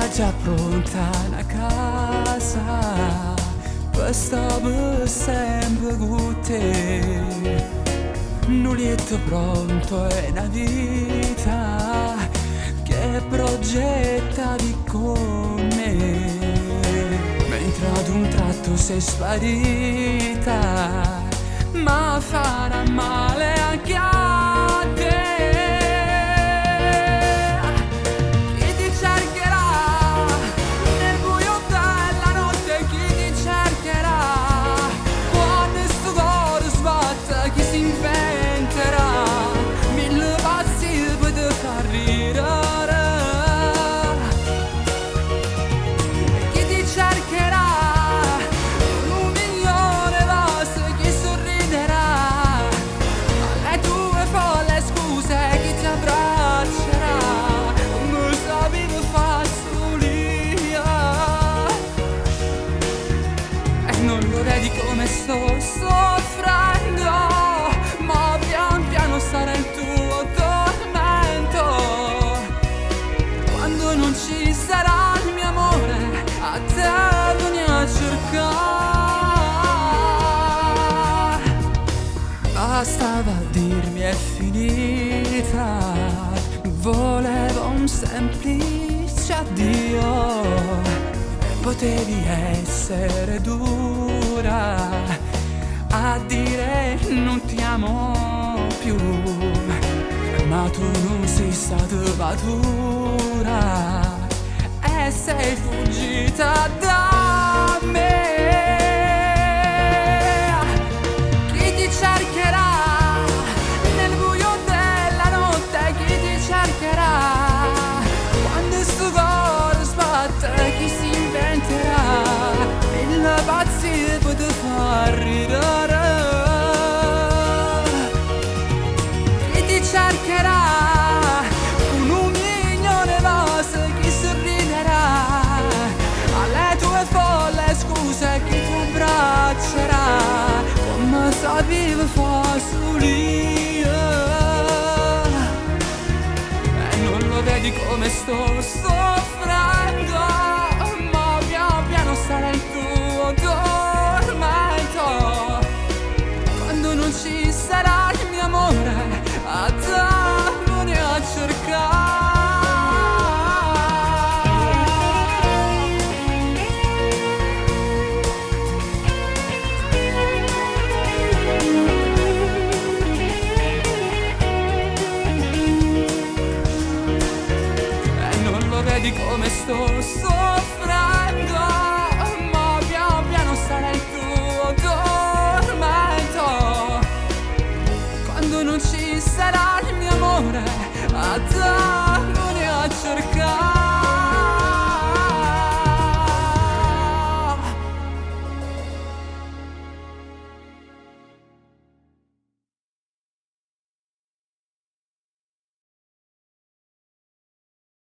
Era già pronta 'na casa pe sta pe sempe cu te. Nu lietto pronto e 'na vita che progettavi con me. Mentre ad un tratto sei sparita, ma farà male anche a te. Chi ti cercherà nel buio della notte, chi ti cercherà quando 'sto core sbatte, chi si inventerà mille pazzie per te far ridere. Chi ti cercherà con un milione 'e vase, chi sorriderà alle tue folle scuse, chi ti abbraccerà come sapevo fa solo io. E non lo vedi come sto soffrendo, ma pian piano sarà il tuo tormento. Quando non ci sarà il mio amore, a te venì a cercare. Bastava dirmi è finita, volevo un semplice addio. E potevi essere dura a dire non ti amo più, ma tu non sei stata matura e sei fuggita da me. Chi ti cercherà nel buio della notte, chi ti cercherà quando 'sto core sbatte, chi si inventerà mille pazzie per te far ridere. Chi ti cercherà con un milione 'e vase, chi sorriderà alle tue folle scuse, chi ti abbraccerà come sapevo fa solo io. E non lo vedi come sto soffrendo, ma pian piano sarà il tuo tormento. Quando non ci sarà il mio amore, a te venì a cercare. E non lo vedi come sto soffrendo, ma pian piano sarà il tuo tormento. Quando non ci sarà il mio amore, a te